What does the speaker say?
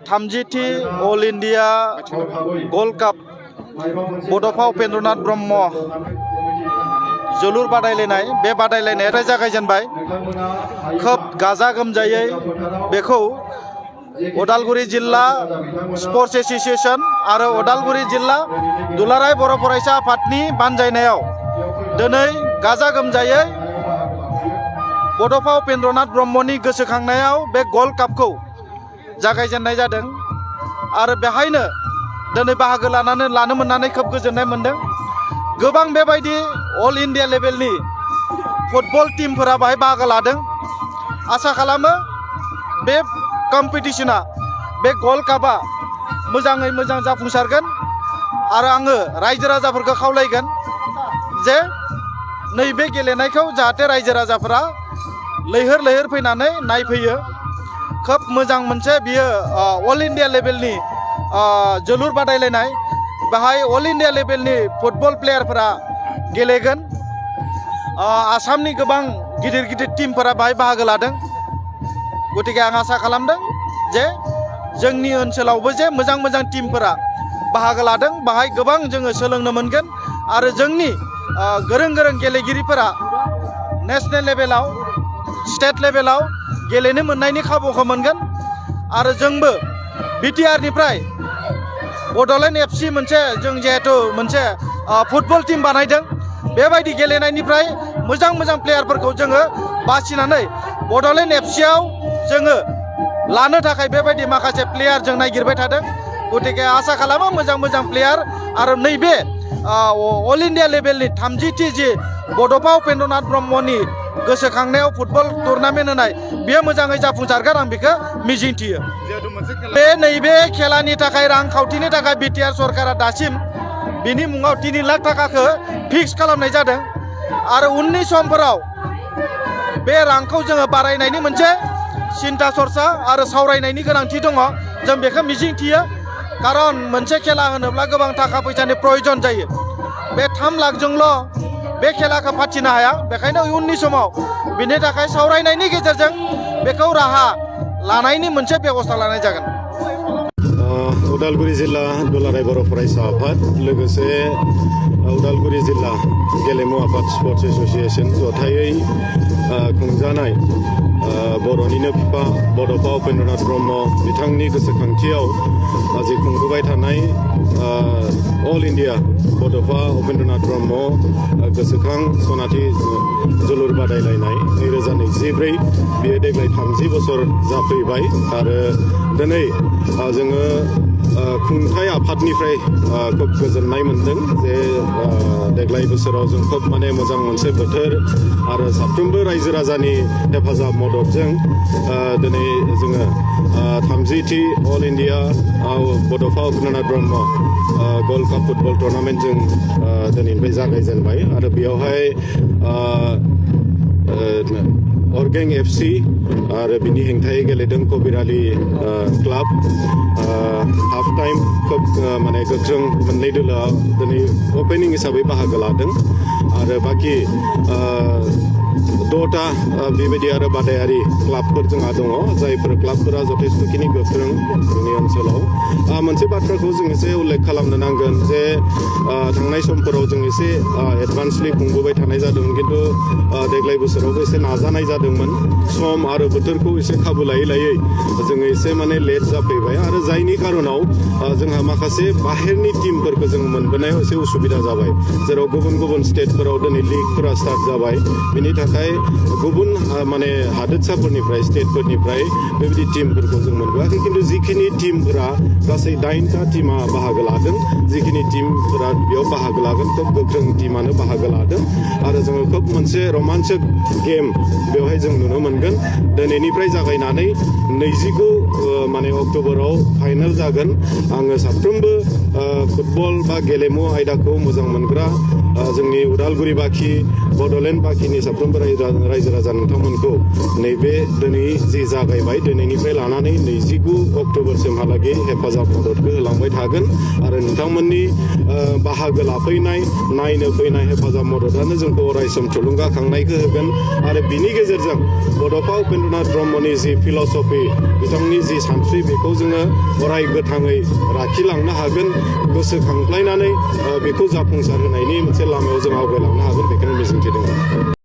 थामजिथि अल India gold काप बड'फा उपेन्द्रनाथ ब्रह्म जोलुर बादायलायनाय बे बादायलायनाया जागायजेनबाय खोब गाजा गोमजायै बेखौ उदालगुरि जिल्ला स्पर्ट्स एसोसिएशन आरो उदालगुरि जिल्ला दुलाराय बर' फरायसा आफादनि बानजायनायाव दिनै गाजा गोमजायै बड'फा उपेन्द्रनाथ ब्रह्मनि गोसोखांनायाव बे गल्ड कापखौ जागायजेननाय जादों आरो बेहायनो दिनै बाहागो लानो मोननानै खोब गोजोननाय मोनदों। गोबां बेबायदि अल इन्डिया लेभेलनि फुटबल टीमफोरा बाहाय बाहागो लादों। आसा खालामो बे कम्पिटिशना बे गल्ड कापआ मोजाङै मोजां जाफुंसारगोन आरो आङो रायजो राजाफोरखौ खावलायगोन जे नैबे गेलेनायखौ जाहाथे रायजो राजाफोरा लैहोर लैहोर फैनानै नायफैयो। खोब मोजां मोनसे बियो अल इन्डिया लेभेलनि जोलुर बादायलायनाय बेहाय अल इन्डिया लेभेलनि फुटबल प्लेयारफोरा गेलेगोन। आसामनि गोबां गिदिर गिदिर टीमफोरा बाहाय बाहागो लादों। गतिके आं आसा खालामदों जे जोंनि ओनसोलावबो जे मोजां मोजां टीमफोरा बाहागो लादों बाहाय गोबां जोङो सोलोंनो मोनगोन आरो जोंनि गोरों गोरों गेलेगिरिफोरा नेशनेल लेभेलाव स्टेट लेभेलाव गेलेनो मोननायनि खाबुखौ मोनगोन आरो जोंबो बिटिआरनिफ्राय बड'लेण्ड एफसि मोनसे जों जिहेतु मोनसे फुटबल टीम बानायदों बेबायदि गेलेनायनिफ्राय मोजां मोजां प्लेयारफोरखौ जोङो बासिनानै बड'लेण्ड एफसिआव जोङो लानो थाखाय बेबायदि माखासे प्लेयार जों नागिरबाय थादों। गतिके आसा खालामो मोजां मोजां प्लेयार आरो नैबे अल इन्डिया लेभेलनि 30थि जि बड'फा उपेन्द्रनाथ ब्रह्मनि गोसोखांनायाव फुटबल टुर्नामेन्ट होनाय बेयो मोजाङै जाफुंसारगोन आं बेखौ मिजिंथियो। बे नैबे खेलानि थाखाय रांखावथिनि थाखाय बिटिआर सरकारा दासिम बिनि मुङाव 3 लाख थाखाखौ फिक्स खालामनाय जादों आरो उननि समफोराव बे रांखौ जोङो बारायनायनि मोनसे सिन्था सरसा आरो सावरायनायनि गोनांथि दङ। जों बेखौ मिजिंथियो खारन मोनसे खेला होनोब्ला गोबां थाखा फैसानि प्रयोजन जायो। बे 3 लाखजोंल' बे खेलाखौ फाथिनो हाया। बेखायनो उननि समाव बिनि थाखाय सावरायनायनि गेजेरजों बेखौ राहा लानायनि मोनसे बेबस्था लानाय जागोन। उदालगुरि जिल्ला दुलाराय बर' फरायसा आफाद लोगोसे उदालगुरि जिल्ला गेलेमु आफाद स्पर्ट्स एसोसिएशन जथायै खुंजानाय बर'निनो बिफा बड'फा उपेन्द्रनाथ ब्रह्म बिथांनि गोसोखांथियाव जि खुंबोबाय थानाय अल इन्डिया बड'फा उपेन्द्रनाथ ब्रह्म गोसोखां सनाथि जोलुर बादायलायनाय 2024 बेयो देग्लाय 30 बोसोर जाफैबाय आरो दिनै जोङो खुंथाय आफादनिफ्राय खोब गोजोननाय मोनदों जे देग्लाय बोसोराव जों खोब माने मोजां मोनसे बोथोर आरो साफ्रोमबो रायजो राजानि हेफाजाब मददजों दिनै जोङो 30थि all India Bodofa Upendranath Brahma gold cup football tournament जों दिनैनिफ्राय जागायजेनबाय आरो बेयावहाय अरगें एफसि आरो बिनि हेंथायै गेलेदों कबिरालि क्लाब हाफ टाइम खोब माने गोख्रों मोननै दोलोआ दिनै अपेनिं हिसाबै बाहागो लादों आरो बाखि 6टा बेबायदि आरो बादायारि क्लाबफोर जोंहा दङ जायफोर क्लाबफोरा जथेस्थ'खिनि गोख्रों जोंनि ओनसोलाव। मोनसे बाथ्राखौ जों एसे उल्लेख खालामनो नांगोन जे थांनाय समफोराव जों एसे एडभान्सलि खुंबोबाय थानाय जादोंमोन खिन्थु देग्लाय बोसोरावबो एसे नाजानाय जादोंमोन सम आरो बोथोरखौ एसे खाबु लायै लायै जोङो एसे माने लेट जाफैबाय आरो जायनि खारनाव जोंहा माखासे बाहेरनि टीमफोरखौ जों मोनबोनायाव एसे उसुबिदा जाबाय जेराव गुबुन गुबुन स्टेटफोराव दिनै लिगफोरा स्टार्ट जाबाय बिनि थाखाय गुबुन माने हादोरसाफोरनिफ्राय स्टेटफोरनिफ्राय बेबायदि टीमफोरखौ जों मोनबोआखै खिन्थु जिखिनि टीमफोरा गासै 9टा टीमा बाहागो लादों जिखिनि टीमफोरा बेयाव बाहागो लागोन खोब गोख्रों टीमानो बाहागो लादों आरो जोङो खोब मोनसे रमान्टिक गेम बेवहाय जों नुनो मोनगोन। दिनैनिफ्राय जागायनानै 29 माने अक्ट'बराव फाइनाल जागोन। आङो साफ्रोमबो फुटबल बा गेलेमु आयदाखौ मोजां मोनग्रा जोंनि उदालगुरि बाखि बड'लेण्ड बाखिनि साफ्रोमबो साफ्रोमबो रायजो राजा नोंथांमोनखौ नैबे दिनै जि जागायबाय दिनैनिफ्राय लानानै 29 अक्ट'बरसिमहालागै हेफाजाब मददखौ होलांबाय थागोन आरो नोंथांमोननि बाहागो लाफैनाय नायनो फैनाय हेफाजाब मददानो जोंखौ अरायसम थुलुंगाखांनायखौ होगोन आरो बिनि गेजेरजों बड'फा उपेन्द्रनाथ ब्रह्मनि जि फिल'सफि बिथांनि जि सानस्रि बेखौ जोङो अराय गोथाङै लाखिलांनो हागोन गोसोखांलायनानै बेखौ जाफुंसार होनायनि मोनसे लामायाव जों आवगायलांनो हागोन बेखौनो मिजिंथिदों।